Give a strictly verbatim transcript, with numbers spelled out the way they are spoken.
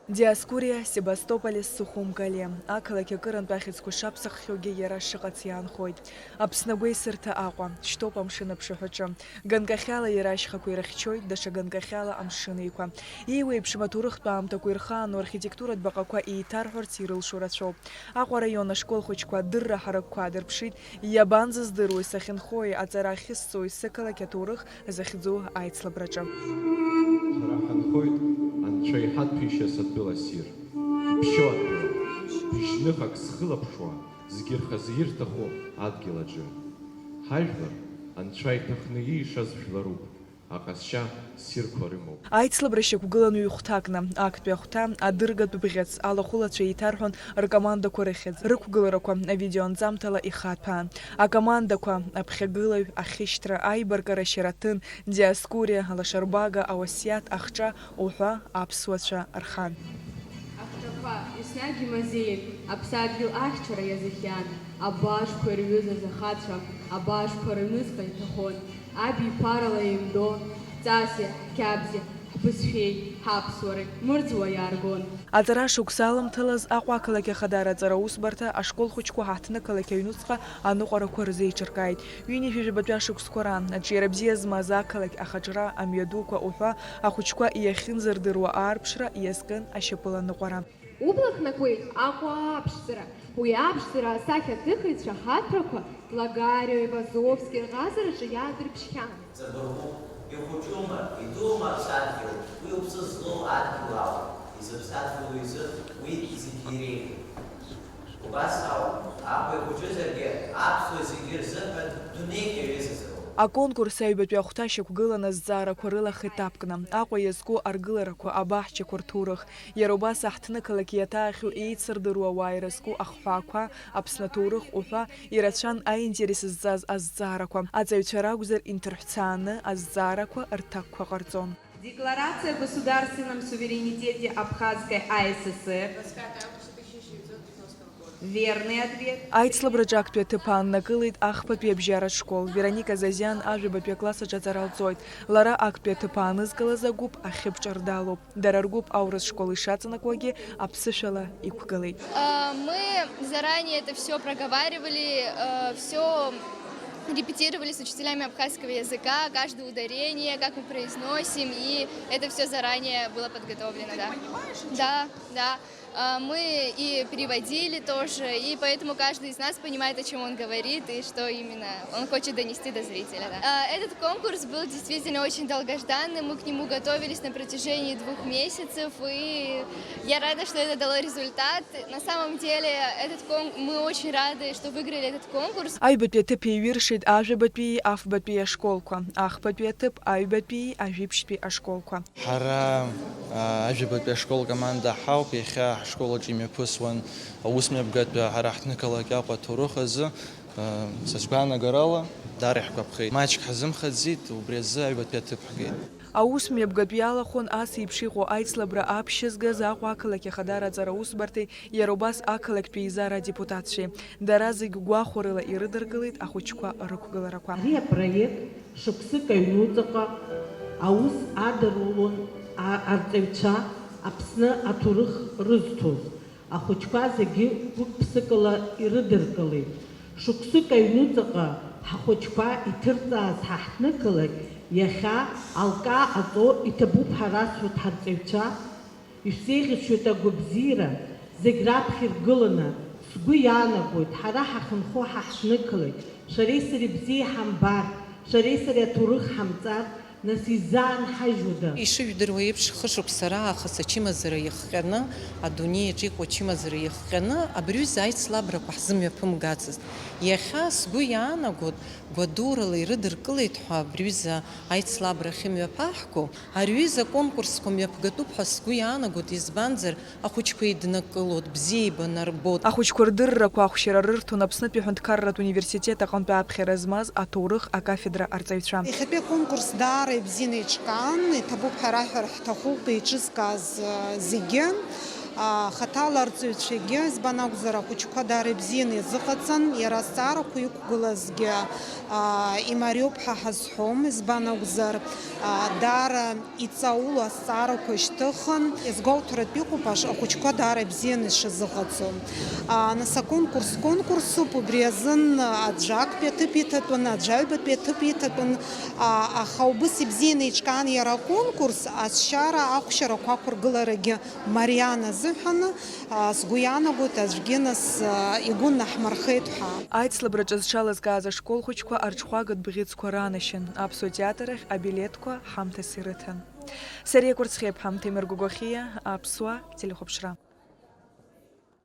Диоскуриа, Себастополи, Сухум-Кали. Ақалақь акырынтә ахьӡқәа шаԥсаххьоугьы иара шыҟац иаанхоит. Аԥсны агәеисырҭа Аҟәа, шьҭоуп амшын аԥшаҳәаҿы. Ганкахьала иара ашьхақәа ирыхьчоит, даҽа ганкахьала амшын еиқәа. Еиуеиԥшым аҭоурыхтә аамҭақәа ирхаану архитектуратә баҟақәа еиҭарҳәарц ирылшо рацәоуп. Аҟәа араион ашколхәыҷқәа адырра ҳаракқәа аадырԥшит, иабанӡаздыруеи сахьынхои, аҵара ахьысҵои сықалақь аҭоурых захьӡу аицлабраҿы. Ҳара ҳанхоит Анцәа иҳадԥишьаз атәыла ссир, иԥшьоу адгьыл, бжьныхак зхылаԥшуа, зегьы рхазы ирҭаху адгьыл аҿы. Ҳажәлар Анцәа иҭахны иишаз жәларуп, аҟазшьа ссирқәа рымоуп. Аицлабра шьақәгылан ҩ-хәҭакны, актәи ахәҭа, адыргатә бӷьыц, алахәылацәа еиҭарҳәон ркомандақәа рыхьӡ, рықәгыларақәа, авидеоанҵамҭала ихаҭәаан. Акомандақәа, аԥхьагылаҩ, ахьышьҭра, аибаркыра шьараҭын, Диоскуриа, алашарбага, ауасиаҭ, ахҿа уҳәа аԥсуацәа рхан. Ахҿақәа еснагь имазеин, аԥсадгьыл ахьчара иазыхиан, абаажәқәа рҩыза захацәа, абаажәқәа рыҩныҵҟа иҭахон, аби ԥарала еимдо, ҳҵаси, ҳқьабзи, ҳбызшәеи, ҳаԥсуареи мырӡуа иааргон. Аҵара шықәса аламҭалаз Аҟәа ақалақь ахадара аҵара усбарҭа ашкол хәыҷқәа ҳаҳҭны-қалақь аҩнуҵҟа аныҟәарақәа рзеиҿыркааит. Ҩынҩажәи жәабатәи ашықәсқәа раан аҿиара бзиа змаз ақалақь ахаҿра амҩадуқәа уҳәа ахәыҷқәа иахьынӡардыруа аарԥшра иазкын ашьапыла ныҟәара. Убла хнакуеит Аҟәа аԥшӡара. Уи аԥшӡара асахьаҭыхыҩцәа хаҭәрақәа Лагарио, Ивазовски рҟазараҿы иаадырԥшхьан. Ҵабыргуп, ихәыҷума, идуума аԥсадгьыл, уи уԥсы злоу адгьыл ауп, изыԥсадгьылу изы уи зегьы иреиӷьуп. Убас ауп, Аҟәа ихәыҷызаргьы, аԥсуа зегьы рзыҳәан дунеик иаҩызазароуп. Аконкурс аҩбатәи ахәҭа шьақәгылан азҵаарақәа рыла хеҭапкны, Аҟәа иазку аргыларақәа, абаҳчақәа рҭоурых. Иара убас аҳҭны-қалақь иаҭаахьоу еицырдыруа ауаа ирызку ахҳәаақәа, Аԥсны аҭоурых уҳәа ирацәан аинтерес зҵаз азҵаарақәа. Аҵаҩцәа ракәзар, инҭырҳәцааны азҵаарақәа рҭакқәа ҟарҵон. Декларация о государственном суверенитете Абхазской АССР. Верный ответ. Аицлабраҿы актәи аҭыԥ ааннакылеит ахԥатәи абжьаратә школ. Вероника Зазиан ажәабатәи акласс аҿы аҵара лҵоит. Лара актәи аҭыԥ аанызкылаз агәыԥ ахьыԥҿырдалоуп. Дара ргәыԥ аурыс школ ишаҵанакуагьы аԥсышәала иқәгылеит. А, мы заранее это всё проговаривали, все репетировали с учителями абхазского языка, каждое ударение, как мы произносим, и это все заранее было подготовлено, да. Да, да. А, мы и переводили тоже, и поэтому каждый из нас понимает, о чем он говорит и что именно он хочет донести до зрителя. Да. А, этот конкурс был действительно очень долгожданным, мы к нему готовились на протяжении двух месяцев, и я рада, что это дало результат. На самом деле, этот кон-, мы очень рады, что выиграли этот конкурс. Аҩбатәи аҭыԥ еиҩыршеит ажәабатәии афбатәии ашколқәа, ахԥатәи аҭыԥ аҩбатәии ажәибжьтәи ашколқәа. Ҳара, а, ажәабатәи ашкол команда ҳауп, иахьа ҳашкол аҿы имҩаԥысуан аусмҩаԥгатәи ҳара ҳҭнықалақь Аҟәа аҭоурых азы, а, са сгәаанагарала, даара иаҳгәаԥхеит. Маҷк ҳазымхаӡеит, убри азы аҩбатәи аҭыԥ ҳгеит. Аусмҩаԥгатә иалахәын ас еиԥш иҟоу аицлабра аԥшьызгаз Аҟәа ақалақь ахадара аҵара усбарҭеи иара убас ақалақьтәи еизара адепутатцәеи. Дара зегь гәахәарыла ирыдыркылеит ахәыҷқәа рықәгыларақәа. Ари апроект шықәсык аҩнуҵаҟа аус адырулон а-, арҵаҩцәа Аԥсны аҭоурых рызҭоз. Ахәыҷқәа зегьы гәык-ԥсыкала ирыдыркылеит. Шықәсык аҩнуҵаҟа ҳхәыҷқәа иҭырҵааз ҳаҳҭнықалақь иахьа алкаа аҵо иҭабуп ҳәа расҳәоит ҳарҵаҩцәа. Ишәзеиӷьасшьоит агәабзиара, зегь раԥхьа иргыланы, сгәы иаанагоит, ҳара ҳахьынхо ҳаҳҭнықалақь, шәареи сареи бзиа иҳамбар, шәареи сареи аҭоурых ҳамҵар, нас изаанҳажьуада? Ишыжәдыруа еиԥш, хышықәса раахыс ачымазара иахҟьаны, адунеи аҿы иҟоу ачымазара иахҟьаны, абри аҩыза аицлабрақәа ҳзымҩаԥымгацызт. Иахьа сгәы иаанагоит, гәадурала ирыдыркылеит ҳәа абри аҩыза аицлабра ахьымҩаԥаҳго, ари аҩыза аконкурсқәа мҩаԥгатәуп ҳәа сгәы иаанагоит, избанзар, ахәыҷқәа еиднакылоит, бзиа еибанарбоит. Ахәыҷқәа рдыррақәа ахәшьара рырҭон Аԥснытәи аҳәынҭқарратә университет аҟынтә аԥхьара змаз аҭоурых акафедра арҵаҩцәа. Иахьатәи аконкурс даара ибзианы еиҿкаан, иҭабуп ҳәа раҳәар ҳҭахуп еиҿызкааз, а, зегьы. Хаҭала арҵаҩцәагьы, избан акәзар, ахәыҷқәа даара ибзианы иазыҟаҵан, иара азҵаарақәа иқәгылазгьы, аа, имариоуп ҳәа ҳазҳәом, избан акәзар, аа, даара иҵауло азҵаарақәа шьҭыхын, иазгәоуҭартә иҟоуп аш-, ахәыҷқәа даара ибзианы ишазыҟаҵо. Аа, нас аконкурс конкурсуп, убри азын аӡәы актәи аҭыԥ иҭатәын, аӡәы аҩбатәи аҭыԥ иҭатәын, аа, аха убыс ибзианы еиҿкаан иара аконкурс, ашьара ахәшьарақәа ақәыргыларагьы мариан азыҳәаны, аа, сгәы иаанагоит, аӡәгьы нас, аа, игәы наҳмырхеит ҳәа. Аицлабраҿы зҽалазкааз ашкол хәыҷқәа арҽхәагатә бӷьыцқәа ранашьан, аԥсуа театр ахь абилеҭқәа ҳамҭас ирыҭан. Сариа Кәарцхиаԥҳа, Ҭемыр Гогохиа, Аԥсуа телехәаԥшра.